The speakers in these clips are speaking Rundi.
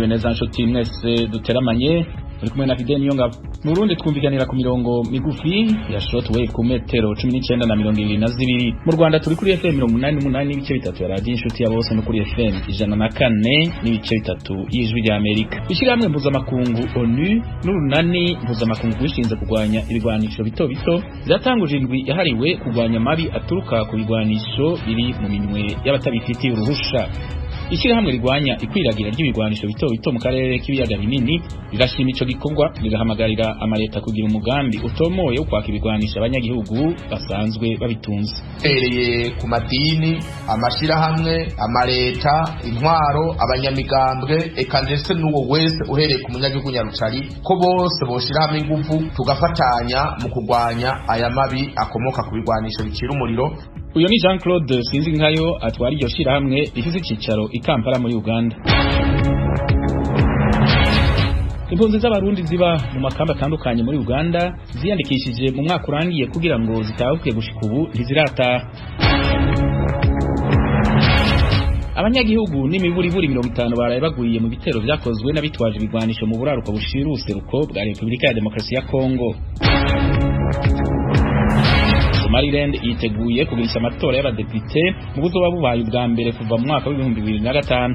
Neza nshuti mwese duteramanye, muri kumwe na Fidel Niyongabo. Mu Burundi twumvikanira ku mirongo migufi ya shortwave ku metero 19 na 22. Mu Rwanda turi kuri FM 88.3 ya Radio Inshuti ya Bose no kuri FM 104.3 y'Ijwi rya Amerika. Ishyirahamwe mpuzamakungu ONU n'urunani mpuzamakungu rwishinze kurwanya ibigwanisho bito bito vyatanguje indwi yahariwe kurwanya amabi aturuka ku bigwanisho biri mu minwe y'abatabifitiye uruhusha. Ishyirahamwe rigwanya ikwiragira ry'ibigwanisho bito bito mu karere k'ibiyaga binini rirashima ico gikorwa, rigahamagarira amaleta kugira umugambi utomoye wo kwaka ibigwanisho abanyagihugu basanzwe babitunze. Uhereye ku madini, amashirahamwe, amaleta, intwaro, abanyamigambwe, eka ndetse n'uwo wese uhereye ku munyagihugu nyarucari, ko bose boshira hamwe ingufu tugafatanya mu kurwanya aya mabi akomoka ku bigwanisho bicira umuriro. Uyo ni Jean Claude Sinzinkayo atwara iryo shirahamwe rifise icicaro i Kampala muri Uganda. Impunzi z'Abarundi ziba mu makambi atandukanye muri Uganda ziyandikishije mu mwaka urangiye kugira ngo zitahuke, gushika ubu ntizirataha. Abanyagihugu n'imiburiburi 50 baraye bagwiye mu bitero vyakozwe n'abitwaje ibigwanisho mu buraruko bushira ubuseruko bwa Repubulika ya Demokarasi ya Kongo. Somaliland yiteguye kugirisha amatora y'abadepite mu buzoba bubaye ubwa mbere kuva mu mwaka w'2005.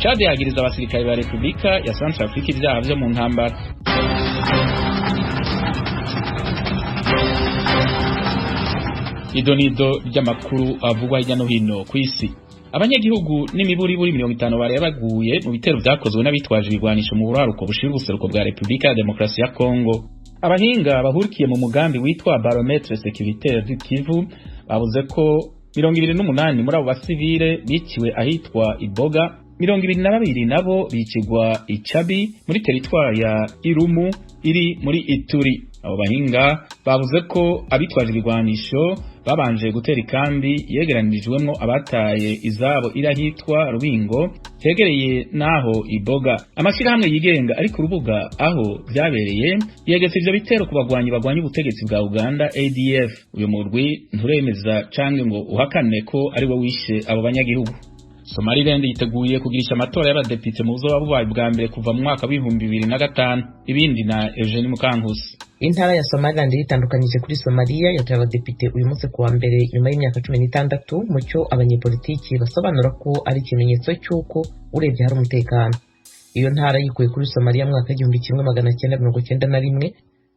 Chad yagiriza abasirikare ba Repubulika ya Centrafrique ivyaha vyo mu ntambara. Idonido ry'amakuru avugwa hirya no hino kw'isi. Abanyagihugu n'imiburiburi 50 baraye baguye mu bitero vyakozwe n'abitwaje ibigwanisho mu buraruko bushira ubuseruko bwa Repubulika ya Demokarasi ya Kongo. Abahinga bahurikiye mu mugambi witwa Baromètre Sécuritaire du Kivu bavuze ko 28 muri abo basivile biciwe ahitwa Iboga, 22 nabo bicigwa Icabi muri teritwari ya Irumu iri muri Ituri. Abo bahinga bavuze ko abitwaje ibigwanisho babanje gutera ikambi yegeranirijwemwo abataye izabo iri ahitwa Rubingo hegereye naho Iboga. Amashirahamwe yigenga ari ku rubuga aho vyabereye yegetse ivyo bitero ku bagwanyi bagwanya ubutegetsi bwa Uganda ADF. Uyu murwi nturemeza canke ngo uhakane ko ari we wishe abo banyagihugu. Somaliland yiteguye kugirisha amatora y'abadepite mu buzoba bubaye bwa mbere kuva mu mwaka w'2005. Ibindi na Eugenie Mukankusi. Intara ya Somaliland yitandukanyije kuri Somalia yatoye abadepite uyu munsi kuwa mbere nyuma y'imyaka 16, mu cyo abanyepolitiki basobanura ko ari ikimenyetso cy'uko urebye hari umutekano. Iyo ntara yikuye kuri Somalia mu mwaka w'1991,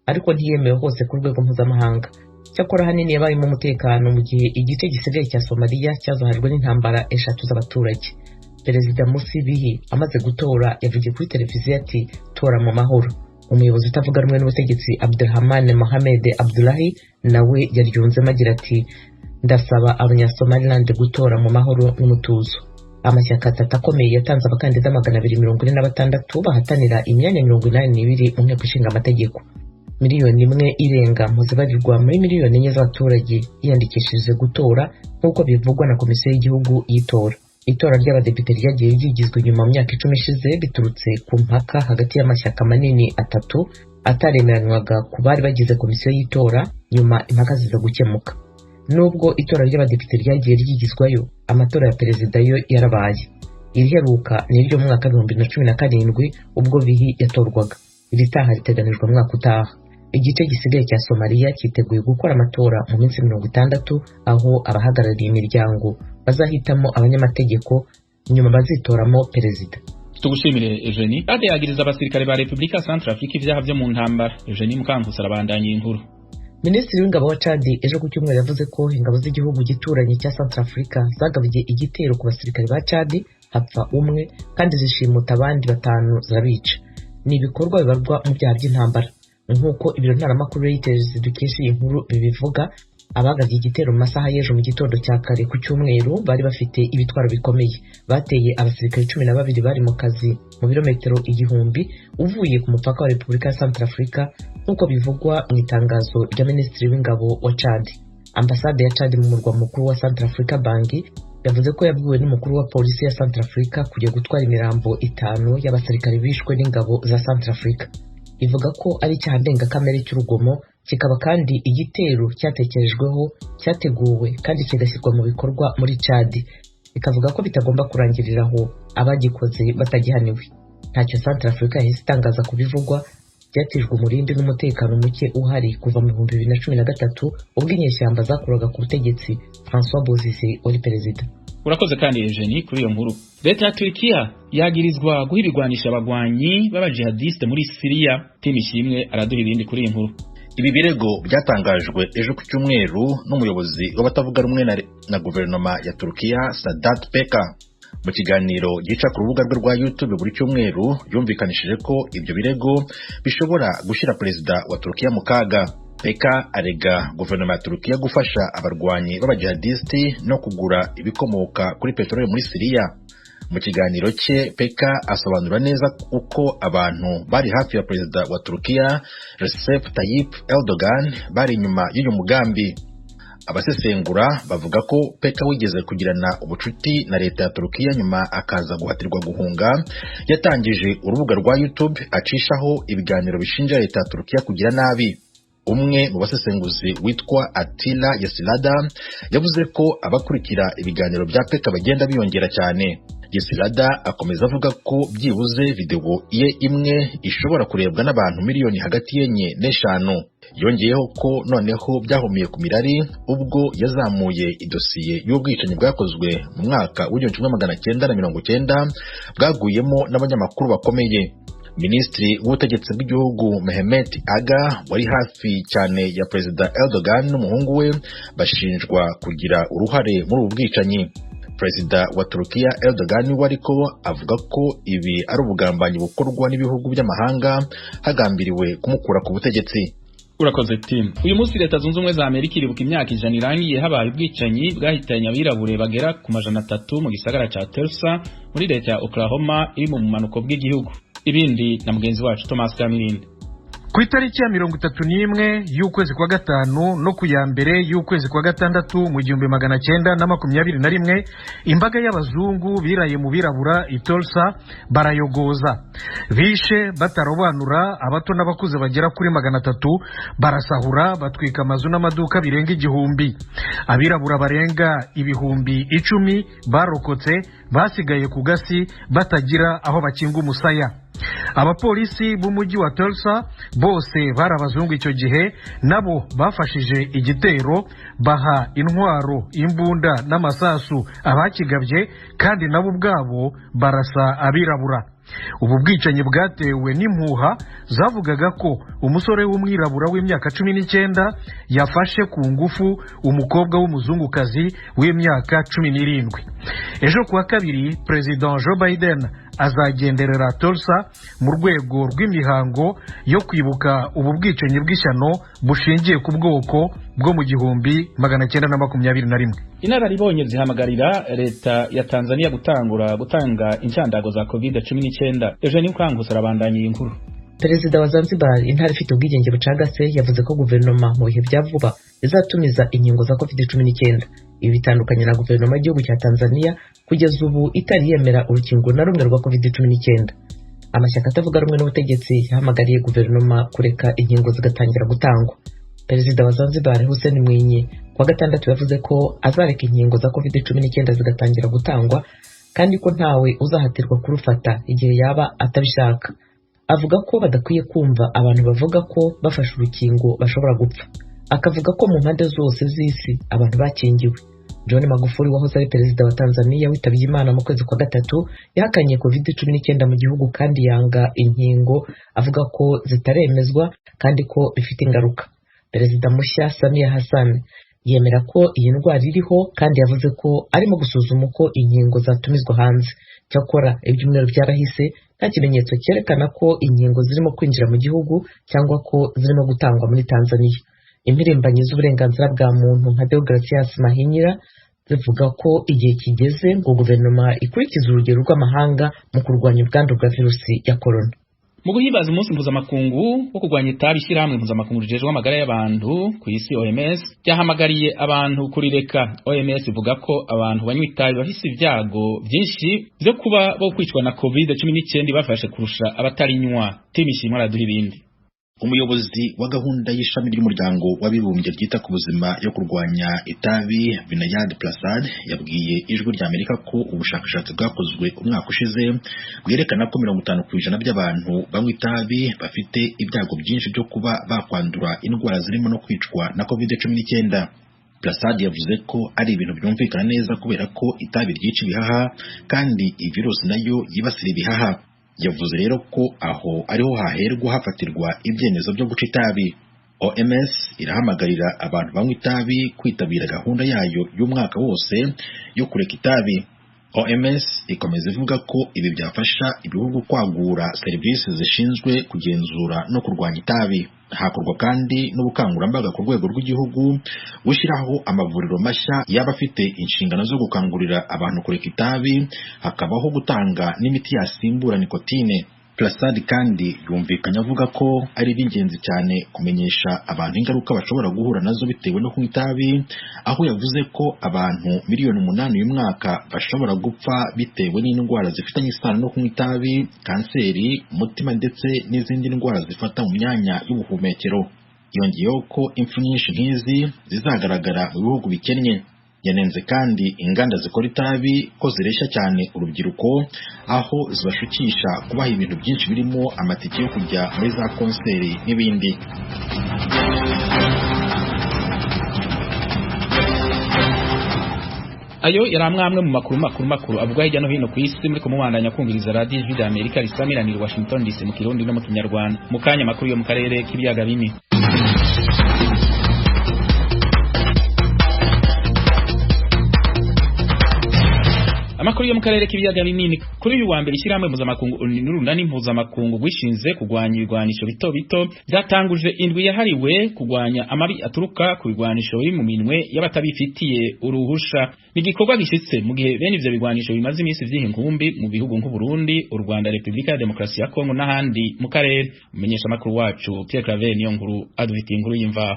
ariko ntiyemewe hose ku rwego mpuzamahanga. Cyakora ahanini yabayemo umutekano, mu gihe igice gisigaye cya Somalia cyazahajwe n'intambara eshatu z'abaturage. Perezida Musi Bihi amaze gutora yavugiye kuri televiziyo ati: "Tora mu mahoro." Umuyobozi utavuga rumwe n'ubutegetsi Abdulrahman Mohamed Abdullahi nawe yaryunzemo agira ati: "Ndasaba Abanyasomaliland gutora mu mahoro n'umutuzo." Amashyaka atatu akomeye yatanze abakandida 246 bahatanira imyanya 82 mu nteko ishinga amategeko. 1 miliyoni irenga mu zibarirwa muri miliyoni 4 z'abaturage yiyandikishije gutora, nk'uko bivugwa na Komisiyo y'Igihugu y'Itora. Itora ry'abadepite ryagiye ryigizwa inyuma mu myaka 10 ishize biturutse ku mpaka hagati y'amashyaka manini atatu ataremeranywaga ku bari bagize komisiyo y'itora. Nyuma impaka ziza gukemuka. Nubwo itora ry'abadepite ryagiye ryigizwayo, amatora ya perezida yo yarabaye. Iriheruka ni iryo mu mwaka w'2017 ubwo Bihi yatorwaga. Iritaha riteganijwe mu mwaka utaha. Igice gisigaye cya Somaliya cyiteguye gukora amatora mu minsi 60, aho abahagarariye imiryango bazahitamo abanyamategeko, nyuma bazitoramo perezida. Tugushimire Eugenie. Chad yagiriza abasirikare ba Repubulika Centrafrique ivyaha vyo mu ntambara. Eugenie Mukankusi arabandanya inkuru. Minisitiri w'ingabo wa Chad ejo ku cyumweru yavuze ko ingabo z'igihugu gituranye cya Centrafrica zagabye igitero ku basirikare ba Chad, hapfa umwe, kandi zishimuta abandi batanu zirabica. Ni ibikorwa bibarwa mu byaha by'intambara, nk'uko ibiro ntaramakuru Reuters dukesha iyi nkuru bibivuga. Abagabye igitero mu masaha y'ejo mu gitondo cya kare ku cyumweru bari bafite ibitwaro bikomeye. Bateye abasirikare 12 bari mu kazi mu birometero 1000 uvuye ku mupaka wa Repubulika ya Centrafrica, nk'uko bivugwa mu itangazo rya minisitiri w'ingabo wa Chad. Ambasade ya Chad mu murwa mukuru wa Centrafrica, Bangui, yavuze ko yabwiwe n'umukuru wa polisi ya Centrafrica kujya gutwara imirambo itanu y'abasirikare bishwe n'ingabo za Centrafrica. Ivuga ko ari icyaha ndengakamere cy'urugomo, kikaba kandi igitero cyatekerejweho, cyateguwe kandi kigashyirwa mu bikorwa muri Chad. Ikavuga ko bitagomba kurangirira aho abagikoze batagihaniwe. Ntacyo Centrafrica yahise itangaza ku bivugwa byatijwe umurindi n'umutekano muke uhari kuva mu 2013 ubwo inyeshyamba zakuraga ku butegetsi François Bozizé wari perezida. Urakoze kandi Eugenie kuri iyo nkuru. Leta ya Turkiya yagirizwa guha ibigwanisha abagwanyi b'abajihadiste muri Syria. Tim Ishimwe araduha ibindi kuri iyi nkuru. Ibi birego byatangajwe ejo ku cyumweru n'umuyobozi w'abatavuga rumwe na guverinoma ya Turkiya, Sadat Peka. Mu kiganiro gica ku rubuga rwe rwa YouTube buri cyumweru, yumvikanishije ko ibyo birego bishobora gushyira perezida wa Turkiya mu kaga. Peka arega guverinoma ya Turkiya gufasha abarwanyi b'abajihadisti no kugura ibikomoka kuri peteroli muri Siriya. Mu kiganiro cye, Peka asobanura neza uko abantu bari hafi ya perezida wa Turkiya Recep Tayyip Erdogan bari inyuma y'uyu mugambi. Abasesengura bavuga ko Peka wigeze kugirana ubucuti na leta ya Turkiya nyuma akaza guhatirwa guhunga, yatangije urubuga rwa YouTube acishaho ibiganiro bishinja leta ya Turkiya kugira nabi. Umwe mu basesenguzi witwa Attila Yesilada yavuze ko abakurikira ibiganiro bya Peka bagenda biyongera cyane. Yesilada akomeza avuga ko byibuze videwo ye imwe ishobora kurebwa n'abantu miliyoni hagati y'enye n'eshanu. Yongeyeho ko noneho byahumiye ku mirari ubwo yazamuye idosiye y'ubwicanyi bwakozwe mu mwaka w'1990 bwaguyemo n'abanyamakuru bakomeye. Minisitiri w'ubutegetsi bw'igihugu Mehmet Aga wari hafi cyane ya perezida Erdogan n'umuhungu we bashinjwa kugira uruhare muri ubu bwicanyi. Perezida wa Turkiya Erdogan we ariko avuga ko ibi ari ubugambanyi bukorwa n'ibihugu by'amahanga hagambiriwe kumukura ku butegetsi. Urakoze Tim. Uyu munsi Leta Zunze Ubumwe za Amerika iribuka imyaka 100 irangiye habaye ubwicanyi bwahitanye abirabure bagera ku 300 mu gisagara ca Tulsa muri leta ya Oklahoma iri mu bumanuko bw'igihugu. Ibindi na mugenzi wacu Thomas Kamirindi. Ku itariki ya 31 y'ukwezi kwa gatanu no ku ya mbere y'ukwezi kwa gatandatu mu 1921, imbaga y'abazungu biraye mu birabura i Tulsa barayogoza, bishe batarobanura abato n'abakuze bagera kuri 300, barasahura batwika amazu n'amaduka birenga 1000. Abirabura barenga 10,000 barokotse basigaye ku gasi batagira aho bakinga umusaya. Abapolisi b'umujyi wa Tulsa bose bari abazungu icyo gihe, nabo bafashije igitero, baha intwaro, imbunda n'amasasu abakigabye, kandi nabo ubwabo barasa abirabura. Ubu bwicanyi bwatewe n'impuha zavugaga ko umusore w'umwirabura w'imyaka 19 yafashe ku ngufu umukobwa w'umuzungukazi w'imyaka 17. Ejo kuwa kabiri Perezida Joe Biden azagenderera Tulsa mu rwego rw'imihango yo kwibuka ubu bwicanyi bw'ishyano bushingiye ku bwoko bwo mu 1921. Inararibonye zihamagarira leta ya Tanzania gutangura gutanga inshandago za COVID-19. Eugene Mukankusi arabandanya iyi nkuru. Perezida wa Zanzibar, intara ifite ubwigenge bucagase, yavuze ko guverinoma mu bihe bya vuba izatumiza inkingo za COVID-19. Ibi bitandukanye na guverinoma y'igihugu cya Tanzania kugeza ubu itari yemera urukingo na rumwe rwa COVID-19. Amashyaka atavuga rumwe n'ubutegetsi yahamagariye guverinoma kureka inkingo zigatangira gutangwa. Perezida wa Zanzibar Hussein Mwinyi kuwa gatandatu yavuze ko azareka inkingo za COVID-19 zigatangira gutangwa, kandi ko ntawe uzahatirwa kurufata igihe yaba atabishaka. Avuga ko badakwiye kumva abantu bavuga ko bafashe urukingo bashobora gupfa. Akavuga ko mu mpande zose z'isi abantu bakingiwe. John Magufuli wahoze ari perezida wa Tanzania witabye Imana mu kwezi kwa gatatu yahakanye COVID-19 mu gihugu kandi yanga inkingo, avuga ko zitaremezwa kandi ko bifite ingaruka. Perezida mushya Samia Hassan yemera ko iyi ndwara iriho kandi yavuze ko arimo gusuzuma uko inkingo zatumizwa hanze. Cyakora ibyumweru byarahise nta kimenyetso cyerekana ko inkingo zirimo kwinjira mu gihugu cyangwa ko zirimo gutangwa muri Tanzania. Impirimbanyi z'uburenganzira bwa muntu nka Deogratias Mahinyira zivuga ko igihe kigeze ngo guverinoma ikurikize urugero rw'amahanga mu kurwanya ubwandu bwa virusi ya corona. Mu guhimbaza umunsi mpuzamakungu wo kurwanya itabi, ishyirahamwe mpuzamakungu rijejwe amagara y'abantu ku isi OMS ryahamagariye abantu kurireka. OMS ivuga ko abantu banywa itabi bafise ibyago byinshi byo kuba bo kwicwa na COVID-19 bafashe kurusha abatarinywa. Timishimwe araduha ibindi. Umuyobozi wa gahunda y'ishami ry'umuryango w'abibumbye ryita ku buzima yo kurwanya itabi, Vinayad Prasad, yabwiye Ijwi rya Amerika ko ubushakashatsi bwakozwe umwaka ushize bwerekana ko 50% by'abantu banywa itabi bafite ibyago byinshi byo kuba bakwandura indwara zirimo no kwicwa na COVID-19. Prasad yavuze ko ari ibintu byumvikana neza kubera ko itabi ryica ibihaha kandi iyi virusi nayo yibasira ibihaha. Yavuze rero ko aho ariho haherwa hafatirwa ibyemezo byo guca itabi. OMS irahamagarira abantu banywa itabi kwitabira gahunda yayo y'umwaka wose yo kureka itabi. OMS ikomeza ivuga ko ibi byafasha ibihugu kwagura serivisi zishinzwe kugenzura no kurwanya itabi. Hakorwa kandi n'ubukangurambaga ku rwego rw'igihugu, gushyiraho amavuriro mashya yaba afite inshingano zo gukangurira abantu kureka itabi, hakabaho gutanga n'imiti yasimbura nikotine. Prasad kandi yumvikanye avuga ko ari iby'ingenzi cyane kumenyesha abantu ingaruka bashobora guhura nazo bitewe no kunywa itabi, aho yavuze ko abantu 8 miliyoni uyu mwaka bashobora gupfa bitewe n'indwara zifitanye isano no kunywa itabi, kanseri, umutima ndetse n'izindi ndwara zifata mu myanya y'ubuhumekero. Yongeyeho ko impfu nyinshi nk'izi zizagaragara mu bihugu bikennye. Yanenze kandi inganda zikora itabi ko zireshya cyane urubyiruko, aho zibashukisha kubaha ibintu byinshi birimo amatike yo kujya muri za konseri n'ibindi. Ayo yari amwe mu makuru makuru avuga hirya no hino ku isi. Muri kumubandanya kumviriza radiyo Ijwi ry'Amerika risamiranira Washington DC mu Kirundi no mu Kinyarwanda. Mu kanya, makuru yo mu karere k'ibiyaga binini. Amakuru yo mu karere k'ibiyaga binini. Kuri uyu wa mbere, ishyirahamwe mpuzamakungu n'urunani mpuzamakungu rwishinze kurwanya ibigwanisho bito bito byatanguje indwi yahariwe kurwanya amabi aturuka ku bigwanisho biri mu minwe y'abatabifitiye uruhusha. Ni igikorwa gishitse mu gihe bene ivyo bigwanisho bimaze iminsi vyiha inkumbi mu bihugu nk'u Burundi, u Rwanda, Repubulika ya Demokarasi ya Kongo n'ahandi mu karere. Umumenyesha makuru wacu Pierre Claver niyo nkuru adufitiye inkuru y'imvaho.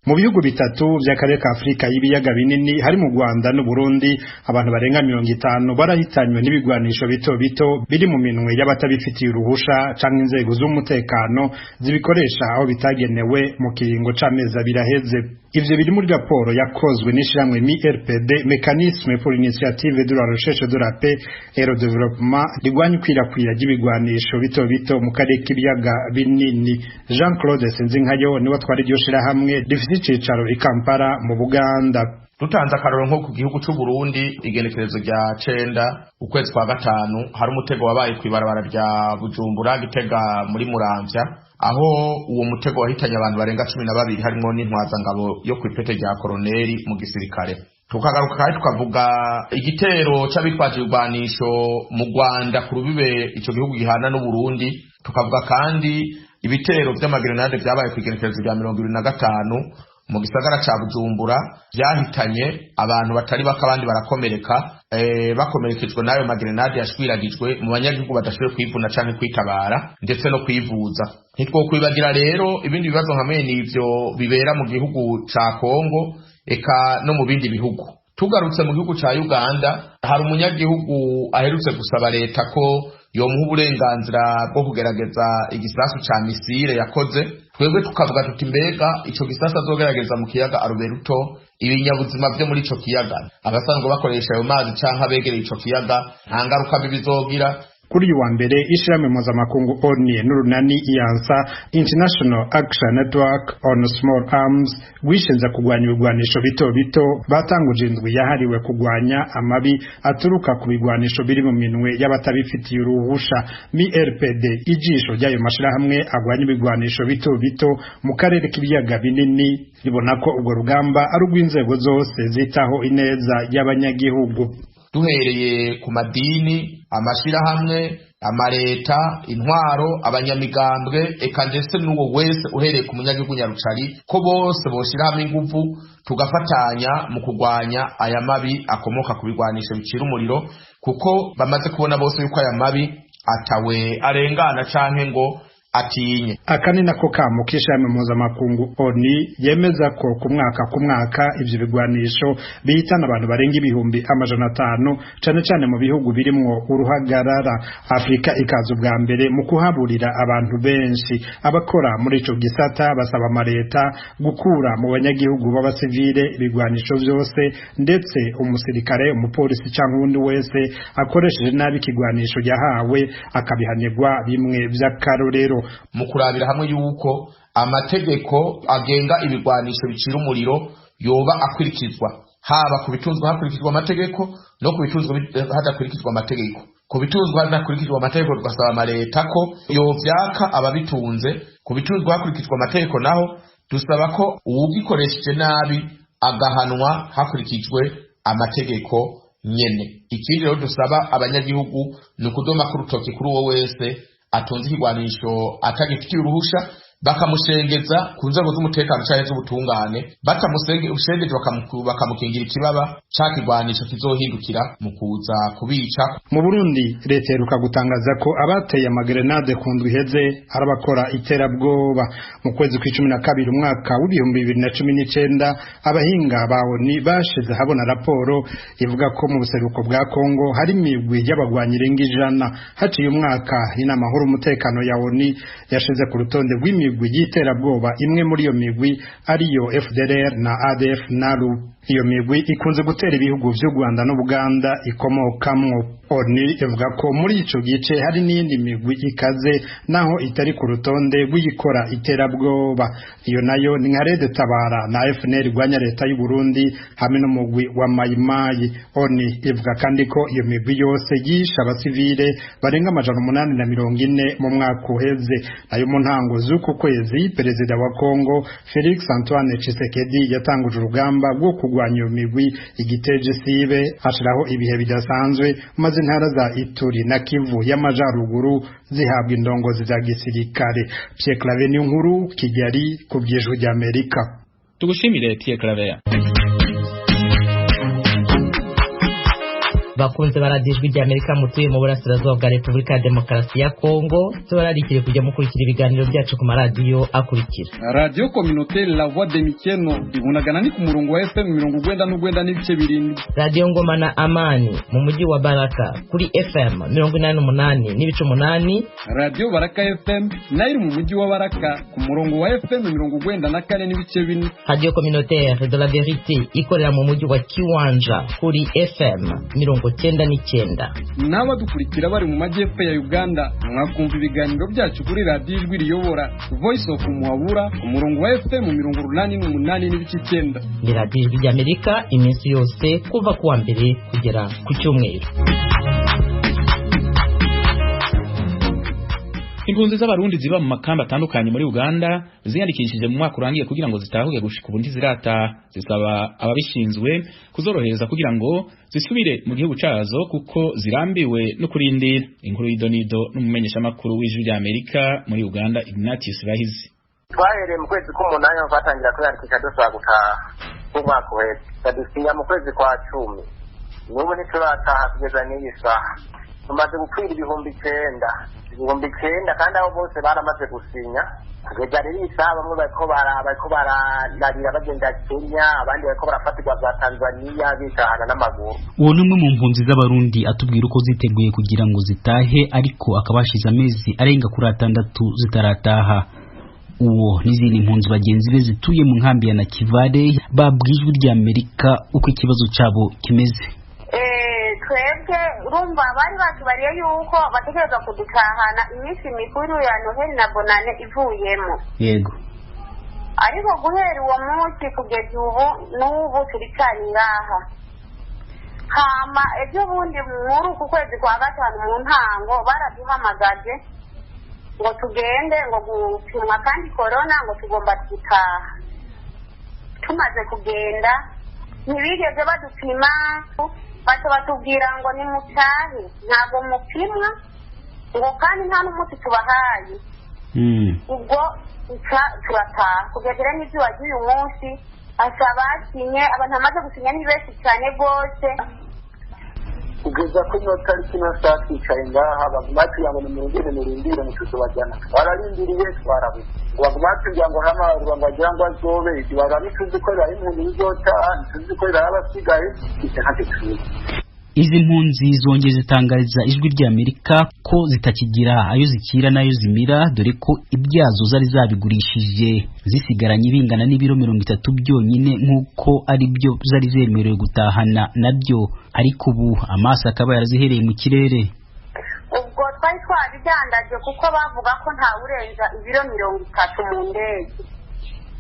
Mu bihugu bitatu by'akarere ka Afurika y'ibiyaga binini, hari mu Rwanda n'u Burundi, abantu barenga 50 barahitanywe n'ibigwanisho bito bito biri mu minwe y'abatabifitiye uruhusha canke inzego z'umutekano zibikoresha aho bitagenewe mu kiringo c'amezi 2 aheze. Ivyo biri muri raporo yakozwe n'ishirahamwe MIRPD, Mécanisme pour l'initiative de la recherche de la paix et le développement, rigwanya ikwirakwira ry'ibigwanisho bito bito mu karere k'ibiyaga binini. Jean Claude Sinzinkayo niwe atwara iryo shirahamwe rifite icicaro i Kampala mu Buganda. Dutanze akarorero nko ku gihugu c'u Burundi, igenekerezo rya 9 ukwezi kwa gatanu, hari umutego wabaye kw'ibarabara rya Bujumbura Gitega muri Muramvya, aho uwo mutego wahitanye abantu barenga 12, harimwo n'intwazangabo yo kw'ipete rya koroneri mu gisirikare. Tukagaruka kandi tukavuga igitero c'abitwaje ibigwanisho mu Rwanda ku rubibe ico gihugu gihana n'u Burundi. Tukavuga kandi ibitero vy'amagerenade vyabaye kw'igenekerezo rya 25 mu gisagara ca Bujumbura, vyahitanye abantu batari bake, abandi barakomereka, bakomerekejwe n'ayo magerenade yashwiragijwe mu banyagihugu badashoboye kwivuna canke kwitabara ndetse no kwivuza. Ntitwokwibagira rero ibindi bibazo nka mwene ivyo bibera mu gihugu ca Kongo eka no mu bindi bihugu. Tugarutse mu gihugu ca Uganda, hari umunyagihugu aherutse gusaba leta ko yomuha uburenganzira bwo kugerageza igisasu ca misile yakoze. Twebwe tukavuga tuti: mbega ico gisasu azogerageza mu kiyaga Aruberuto, ibinyabuzima vyo muri ico kiyaga, abasanzwe bakoresha ayo mazi canke abegereye ico kiyaga, nta ngaruka mbi bizogira? Kuri uyu wa mbere, ishirahamwe mpuzamakungu ONU n'urunani IANSA, International Action Network on Small Arms, rwishinze kurwanya ibigwanisho bito bito, batanguje indwi yahariwe kurwanya amabi aturuka ku bigwanisho biri mu minwe y'abatabifitiye uruhusha. MIRPD, ijisho ry'ayo mashirahamwe agwanya ibigwanisho bito bito mu karere k'ibiyaga binini, ribona ko urwo rugamba ari urw'inzego zose zitaho ineza y'abanyagihugu. Duhereye ku madini, amashirahamwe, amareta, intwaro, abanyamigambwe, eka ndetse n'uwo wese uhereye ku munyagihugu nyarucari, ko bose boshira hamwe inguvu tugafatanya mu kurwanya aya mabi akomoka ku bigwanisho bicira umuriro, kuko bamaze kubona bose yuko aya mabi atawe arengana canke ngo atinye. Aka ni nako kamo k'ishami mpuzamakungu ONU yemeza ko ku mwaka ku mwaka ivyo bigwanisho bihitana abantu barenga 500,000, cane cane mu bihugu birimwo uruhagarara. Afrika ikaza ubwa mbere mu kuhaburira abantu benshi. Abakora muri ico gisata basaba amareta gukura mu banyagihugu b'abasivile ibigwanisho vyose, ndetse umusirikare, umupolisi canke uwundi wese akoresheje nabi ikigwanisho yahawe akabihanirwa bimwe vy'akarorero. Mu kurabira hamwe yuko amategeko agenga ibigwanisho bicira umuriro yoba akurikizwa, haba ku bitunzwe hakurikizwa amategeko no ku bitunzwe hadakurikizwa amategeko. Ku bitunzwe hadakurikizwa amategeko tugasaba amareta ko yovyaka ababitunze, ku bitunzwe hakurikizwa amategeko naho dusaba ko uwugikoresheje nabi agahanwa hakurikijwe amategeko nyene. Ikindi rero dusaba abanyagihugu ni ukudoma ku rutoki kuri uwo wese atunze ikigwanisho atagifitiye uruhusha, bakamushengeza ku nzego z'umutekano canke z'ubutungane, batamushengeje bakamukingira ikibaba ca kigwanisho kizohindukira mu kuza kubica. Mu Burundi leta iheruka gutangaza ko abateye amagerenade ku ndwi iheze ari abakora iterabwoba. Mu kwezi kw'icumi na kabiri umwaka w'2019 abahinga ba ONU bashize habona raporo ivuga ko mu buseruko bwa Kongo hari imigwi y'abagwanyi irenga 100. Haciye umwaka inama nkuru umutekano ya ONU yashize ku rutonde rw'imigwi y'iterabwoba imwe muri iyo migwi ariyo FDLR na ADF NALU. Iyo migwi ikunze gutera ibihugu vy'u Rwanda n'Ubuganda ikomokamwo. ONU ivuga ko muri ico gice hari n'iyindi migwi ikaze naho itari ku rutonde rw'iyikora iterabwoba. Iyo nayo ni nka Red Tabara na FNL irwanya leta y'u Burundi hamwe n'umugwi wa Mayimayi. ONU ivuga kandi ko iyo migwi yose yishe abasivile barenga 840 mu mwaka uheze. Nayo mu ntango z'uku kwezi perezida wa Kongo Felix Antoine Tshisekedi yatanguje urugamba rwo kurwanya iyo migwi igiteje sibe, ashiraho ibihe bidasanzwe maze intara za Ituri na Kivu y'amajaruguru zihabwa indongozi za gisirikare. Pierre Claver Niyonkuru, Kigali, ku bw'Ijwi ry'Amerika. Tugushimire Pierre Claver. Bakunze baradiyo Ijwi ry'Amerika mutuye mu burasirazuba bwa Repubulika ya Demokarasi ya Kongo, tubararikire kujya mukurikira ibiganiro byacu ku maradiyo akurikira: Radiyo Communautaire La Voix de Mikeno ibunagana ni ku murongo wa FM 97.7, Radiyo Ngoma na Amani mu mujyi wa Baraka kuri FM 88.8, Radiyo Baraka FM nayo iri mu mujyi wa Baraka ku murongo wa FM 94.4, Radiyo Communautaire de la Verite ikorera mu mujyi wa Kiwanja kuri FM 99. N'abadukurikira bari mu majyepfo ya Uganda mwakumva ibiganiro byacu kuri radiyo Ijwi Riyobora Voice of Muhabura ku murongo wa FM 88.9. Ni radiyo Ijwi ry'Amerika iminsi yose kuva ku wa mbere kugera ku cyumweru. Impunzi z'abarundi ziba mu makamba atandukanye muri Uganda ziyandikishije mu mwaka urangiye kugira ngo zitahuke gushika ubu ntizirataha, zisaba ababishinzwe kuzorohereza kugira ngo zisubire mu gihugu cazo kuko zirambiwe no kurindira. Inkuru y'idonido n'umumenyeshamakuru w'Ijwi ry'Amerika muri Uganda Ignatius Bahizi. Twahereye mu kwezi k'umunani aho twatangira kwiyandikisha dusaba gutaha k'umwaka uheze, badusinya mu kwezi kwa 10, n'ubu ntiturataha kugeza n'iyi saha. Tumaze gukwira 9,000 9,000, kandi abo bose baramaze gusinya. Kugeza rero iyi saha bamwe bariko barararira bagenda Kenya, abandi bariko barafatirwa za Tanzania bitahana n'amaguru. Uwo ni umwe mu mpunzi z'abarundi atubwira uko ziteguye kugira ngo zitahe, ariko akaba hashize amezi arenga kuri 6 zitarataha. Uwo n'izindi mpunzi bagenzi be zituye mu nkambi ya Nakivale babwiye Ijwi ry'Amerika uko ikibazo cabo kimeze. Twebwe urumva bari batubariye yuko bategerezwa kudutahana iminsi mikuru ya Noheli na Bonane ivuyemo. Yego. Ariko guhera uwo munsi kugeza ubu n'ubu turicari ngaha. Hama ejo bundi muri uku kwezi kwa 5 mu ntango baraduhamagaje ngo tugende ngo gupimwa kandi korona ngo tugomba gutaha. Tumaze kugenda ntibigeze badupima, baca batubwira ngo ni mutahe, ntabwo mupimwa ngo kandi nta n'umunsi tubahaye. Ubwo turataha kugeza rero n'izuba ry'uyu munsi asa basinye, abantu bamaze gusinya ni benshi cyane rwose. Kugeza kuri ino tariki ino saha twicaye ngaha, baguma batubwira ngo nimurindire, murindire, ntituzobajyana. Twararindiriye, twarabuze. Ngo baguma batubwira ngo hamabarwa ngo wagira ngo azobe ibaga, ntituzi ko bibaye impunzi bizotaha, ntituzi ko bibaye abasigaye, ivyo ntavyo tuzi. Izi mpunzi zongeye zitangariza Ijwi ry'Amerika ko zitakigira ayo zikira n'ayo zimira, dore ko ibyazo zari zabigurishije zisigaranye bingana n'ibiro 30 byonyine, nk'uko ari byo zari zemerewe gutahana nabyo, ariko ubu amaso akaba yarazihereye mu kirere. Ubwo twari twabidandaje kuko bavuga ko ntawurenza ibiro 30 mu ndege.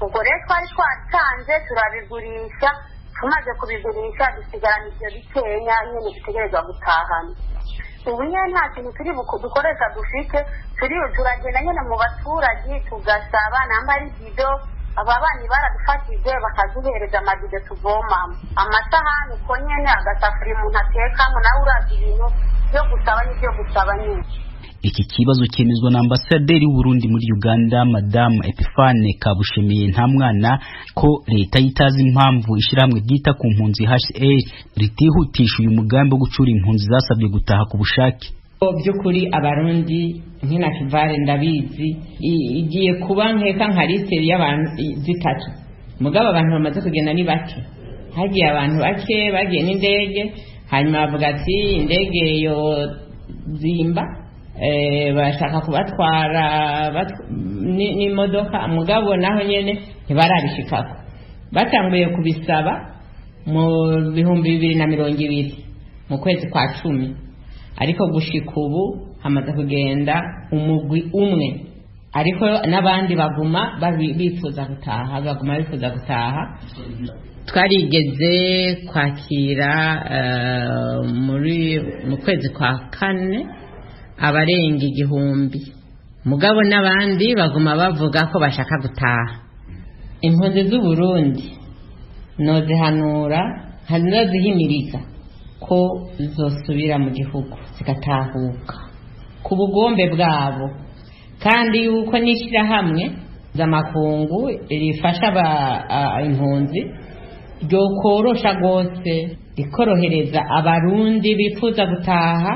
Ubwo rero twari twatanze turabigurisha, tumaze kubigurisha dusigarana ibyo bikenya nyine dutegerezwa gutahana. Ubu nyine nta kintu turi dukoresha dufite, turi turagenda nyine mu baturage tugasaba namba ari bido. Aba bana baradufashije bakaduhereza amabido tuvomamo, amasahani uko nyene, agasafuriya umuntu atekamo. Nawe urazi ibintu byo gusaba n'ibyo gusaba nyine. Iki kibazo cyemezwa na ambasaderi w'Uburundi muri Uganda, Madame Epiphane Kabushemiye Ntamwana, ko leta itazi impamvu ishyirahamwe ryita ku mpunzi HA ritihutisha uyu mugambi wo gucura impunzi zasabye gutaha ku bushake. By'ukuri Abarundi nk'inakivare ndabizi igiye kuba nkeka nka lisite y'abantu zitatu, mugabo abantu bamaze kugenda ni bake. Hagiye abantu bake bagiye n'indege, hanyuma bavuga ati indege yo zimba, bashaka kubatwara n'imodoka, mugabo naho nyene ntibarabishikako. Batanguye kubisaba mu 2020 mu kwezi kwa 10, ariko gushika ubu hamaze kugenda umugwi umwe, ariko n'abandi baguma bifuza gutaha, baguma bifuza gutaha. Twarigeze kwakira muri mu kwezi kwa 4 abarenga 1000, mugabo n'abandi baguma bavuga ko bashaka gutaha. Impunzi z'Uburundi nozihanura, nozihimiriza ko zosubira mu gihugu zigatahuka ku bugombe bwabo, kandi yuko n'ishyirahamwe z'amakungu rifasha impunzi ryokorosha rwose, rikorohereza Abarundi bifuza gutaha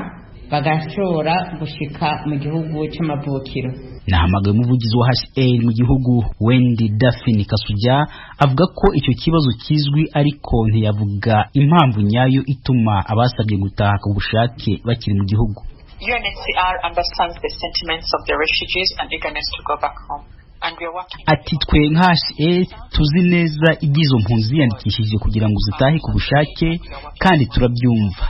bagashobora gushika mu gihugu cy'amavukiro. Nahamagaye umuvugizi wa HCR mu gihugu, Wendy Daphne Kasuja, avuga ko icyo kibazo kizwi, ariko ntiyavuga impamvu nyayo ituma abasabye gutaha ku bushake bakiri mu gihugu. UNHCR understands the sentiments of the refugees and eagerness to go back home. Ati twe nka HCR tuzi neza iby'izo mpunzi ziyandikishije kugira ngo zitahe ku bushake, kandi turabyumva.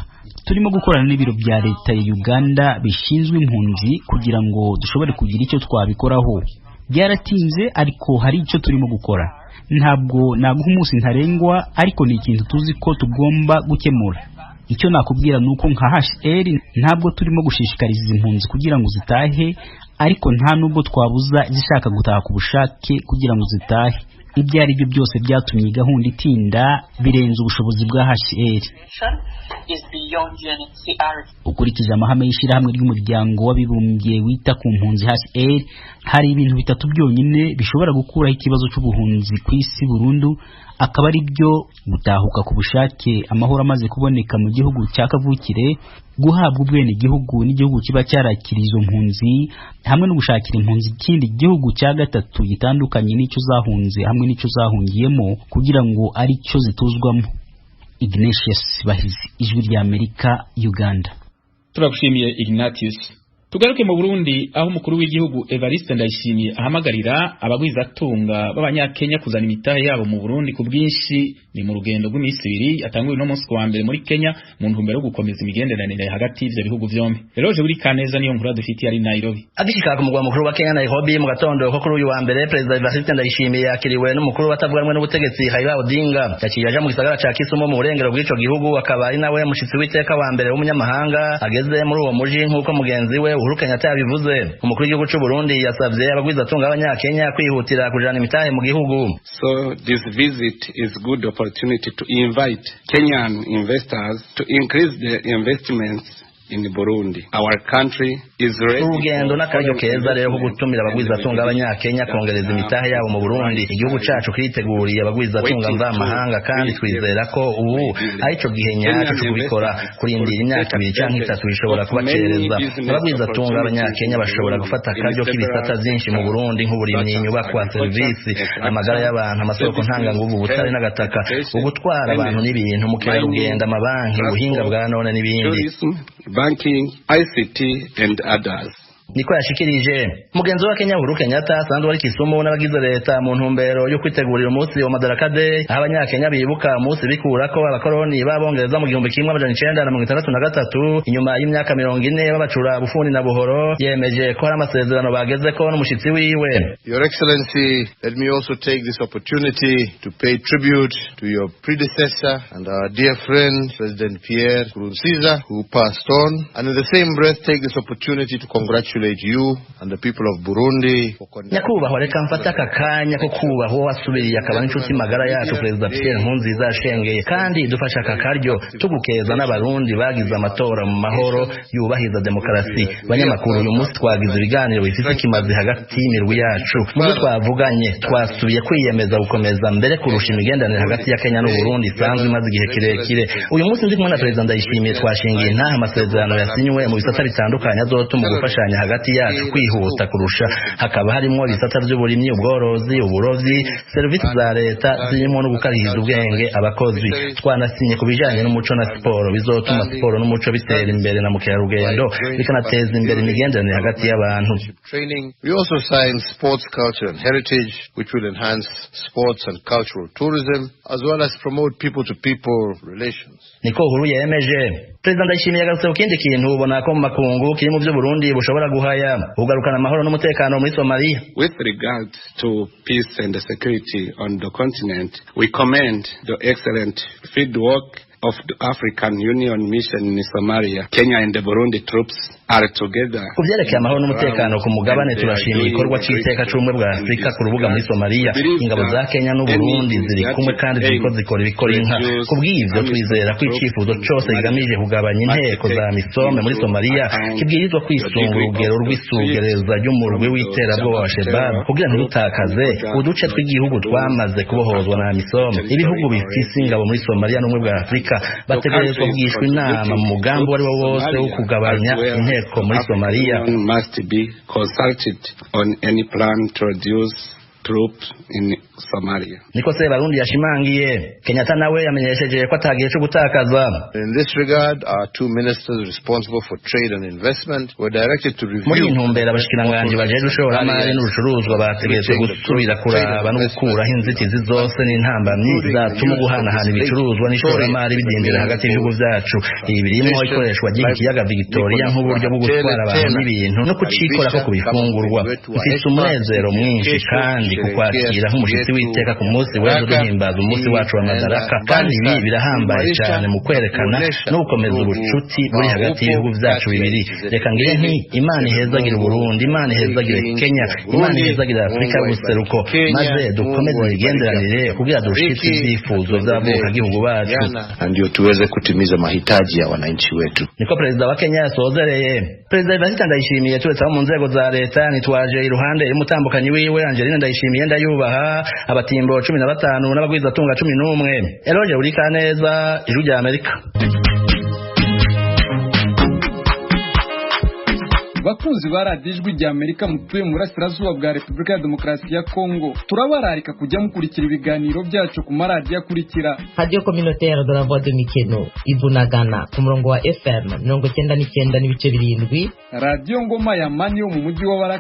Turimo gukorana n'ibiro bya leta ya Uganda bishinzwe impunzi kugira ngo dushobore kugira icyo twabikoraho. Byaratinze, ariko hari icyo turimo gukora. Ntabwo naguha umunsi ntarengwa, ariko ni ikintu tuzi ko tugomba gukemura. Icyo nakubwira ni uko nka HCR ntabwo turimo gushishikariza izi mpunzi kugira ngo zitahe, ariko nta nubwo twabuza izishaka gutaha ku bushake kugira ngo zitahe. Ibyo ari byo byose byatumye gahunda itinda birenze ubushobozi bwa HCR. Ukurikije amahame y'ishyirahamwe ry'umuryango w'abibumbye wita ku mpunzi HCR, hari ibintu bitatu byonyine bishobora gukuraho ikibazo cy'ubuhunzi ku isi burundu, akaba ari byo: gutahuka ku bushake amahoro amaze kuboneka mu gihugu cya kavukire, guhabwa ubwenegihugu n'igihugu kiba cyarakiriye izo mpunzi, hamwe no gushakira impunzi ikindi gihugu cya gatatu gitandukanye n'icyo zahunze hamwe n'icyo zahungiyemo kugira ngo ari cyo zituzwamo. Ignatius Bahizi, Ijwi ry'Amerika, Uganda. Turagushimiye Ignatius. Tugaruke mu Burundi, aho umukuru w'igihugu Evariste Ndayishimiye ahamagarira abagwizatunga b'abanyakenya kuzana imitahe yabo mu Burundi ku bwinshi. Ni mu rugendo rw'iminsi ibiri yatanguye uno munsi ku wa mbere muri Kenya, mu ntumbero yo gukomeza imigenderanire hagati y'ivyo bihugu vyombi. Rero je buri Kaneza niyo nkuru dufitiye ari Nairobi. Agishika ku mugwa mukuru wa Kenya Nairobi mu gatondo ko kuri uyu wa mbere, Perezida Evariste Ndayishimiye yakiriwe n'umukuru w'abatavuga rumwe n'ubutegetsi Raila Odinga. Yaciye aja mu gisagara ca Kisumu mu burengero bw'ico gihugu, akaba ari nawe mushitsi w'iteka wa mbere w'umunyamahanga ageze muri uwo muji, nk'uko mugenzi we Uhuru Kenyatta yabivuze. Umukuru w'igihugu c'u Burundi yasavye abagwizatunga b'abanyakenya kwihutira kujana imitahe mu gihugu. So this visit is good opportunity to invite Kenyan investors to increase their investments in Burundi. Our country is ready. Urugendo n'akaryo keza rero ko gutumira abagwizatunga b'abanyakenya kongereza imitahe yabo mu Burundi. Igihugu cacu kiriteguriye abagwizatunga mvamahanga kandi twizera ko ubu arico gihe nyaco co kubikora. Kurindira imyaka 2 canke 3 bishobora kubacereza. Abagwizatunga b'abanyakenya bashobora gufata akaryo k'ibisata vyinshi mu Burundi nk'uburimyi, inyubakwa, serivisi, amagara y'abantu, amasoko ntanganguvu, ubutare n'agataka, ugutwara abantu n'ibintu, mukerarugendo, amabanki, ubuhinga bwa none n'ibindi. Banking, ICT and others. Niko yashikirije. Mugenzi wa Kenya Uhuru Kenyatta asanzwe ari Kisumu n'abagize leta mu ntumbero yo kwitegurira umunsi wa Madaraka Day, aho abanyakenya bibuka umunsi bikurako abakoroni b'abongereza mu 1963 inyuma y'imyaka 40 babacura bufuni na buhoro. Yemeje ko hari amasezerano bagezeko n'umushitsi wiwe. Your Excellency, let me also take this opportunity to pay tribute to your predecessor and our dear friend President Pierre Nkurunziza, who passed on, and in the same breath take this opportunity to congratulate you and the people of Burundi. Nyakubahwa, reka mfate aka kanya ko kubaha uwo wasubiriye akaba n'inshuti magara yacu Perezida Pierre Nkurunziza yashengeye, kandi dufashe aka karyo tugukeza n'abarundi bagize amatora mu mahoro yubahiriza demokarasi. Banyamakuru, uyu munsi twagize ibiganiro bifite ikimazi hagati y'imirwi yacu. Mu byo twavuganye twasubiye kwiyemeza gukomeza mbere kurusha imigenderanire hagati ya Kenya n'Uburundi isanzwe imaze igihe kirekire. Uyu munsi ndi kumwe na Perezida Ndayishimiye, twashingiye intaha amasezerano yasinywe mu bisata bitandukanye azotuma gufashanya hagati yacu kwihuta kurusha, hakaba harimo ibisata by'uburimyi, ubworozi, uburovyi, serivisi za leta zirimo no gukarihiza ubwenge abakozi. Twanasinye ku bijanye n'umuco na siporo bizotuma siporo n'umuco bitera imbere na mukerarugendo, bikanateza imbere imigenderanire hagati y'abantu. We also signed sports, culture and heritage, which will enhance sports and cultural tourism as well as promote people-to-people relations. Niko Uhuru yemeje. Perezida Ndayishimiye yagarutse ku kindi kintu ubona ko mu makungu kiri mu byo Burundi bushobora guhaya, ugarukana amahoro n'umutekano muri Somalia. With regard to peace and security on the continent, we commend the excellent field work of the African Union mission in Somalia. Kenya and the Burundi troops are together. Ku vyerekeye amahoro n'umutekano ku mugabane, turashima igikorwa c'iteka c'ubumwe bwa Afurika ku rubuga muri Somalia. Ingabo za Kenya n'Uburundi ziri kumwe kandi ziriko zikora ibikora inka. Kubw'ivyo twizera ko icifuzo cose kigamije kugabanya inteko za misome muri Somalia kibwirizwa kwisunga urugero rw'isugereza ry'umurwi w'iterabwoba wa Shabab kugira ntidutakaze uduce tw'igihugu twamaze kubohozwa na misome. Ibihugu bifise ingabo muri Somalia n'ubumwe bwa Afurika bategerezwa kugishwa inama mu mugambi uwo ari wo wose wo kugabanya inteko muri Somalia. Must be consulted on any plan to reduce troops in Somalia. Niko se Barundi yashimangiye. Kenyatta nawe yamenyesheje ko atagiye cyo gutakaza. In this regard, our two ministers responsible for trade and investment were directed to review. Muri intumbero abashikiranganji bajeje ishoramari n'urucuruzwa bategetswe gusubira kuraba no gukuraho inzitizi zose n'intambamyi zatuma guhanahana ibicuruzwa n'ishoramari bidindira hagati y'ibihugu vyacu. Ibi birimo ikoreshwa ry'ikiyaga Victoria nk'uburyo bwo gutwara abantu n'ibintu no kucikorako ku bifungurwa. Mfise umunezero mwinshi kandi kukwakira nk'umushitsi w'iteka ku munsi w'ejo duhimbaza umunsi wacu wa Madaraka, kandi ibi birahambaye cyane mu kwerekana no gukomeza ubucuti buri hagati y'ibihugu vyacu bibiri. Reka ngire nti Imana ihezagire Uburundi, Imana ihezagire Kenya, Imana ihezagire Afurika y'ubuseruko, maze dukomeze imigenderanire kugira dushitse ivyifuzo vy'abavukagihugu bacu, ndio tuweze kutimiza mahitaji ya wananchi wetu. Niko perezida wa Kenya yasozereye. Perezida Evariste Ndayishimiye turetse abo mu nzego za leta nitwaje iruhande y'umutambukanyi wiwe Angeline Ndayishimiye ndayubaha, abatimbo 15 n'abagwizatunga 11. Eloge Urikaneza, Ijwi rya Amerika. Bakunzi ba radiyo Ijwi rya Amerika mutuye mu burasirazuba bwa Repubulika ya Demokarasi ya Kongo, turabararika kujya mukurikira ibiganiro byacu ku maradiyo akurikira: Radio Communautaire de la Voix de Mikeno Ibunagana ku murongo wa FM 99.7, Radiyo Ngoma ya Mani yo mu mujyi wa Baraka.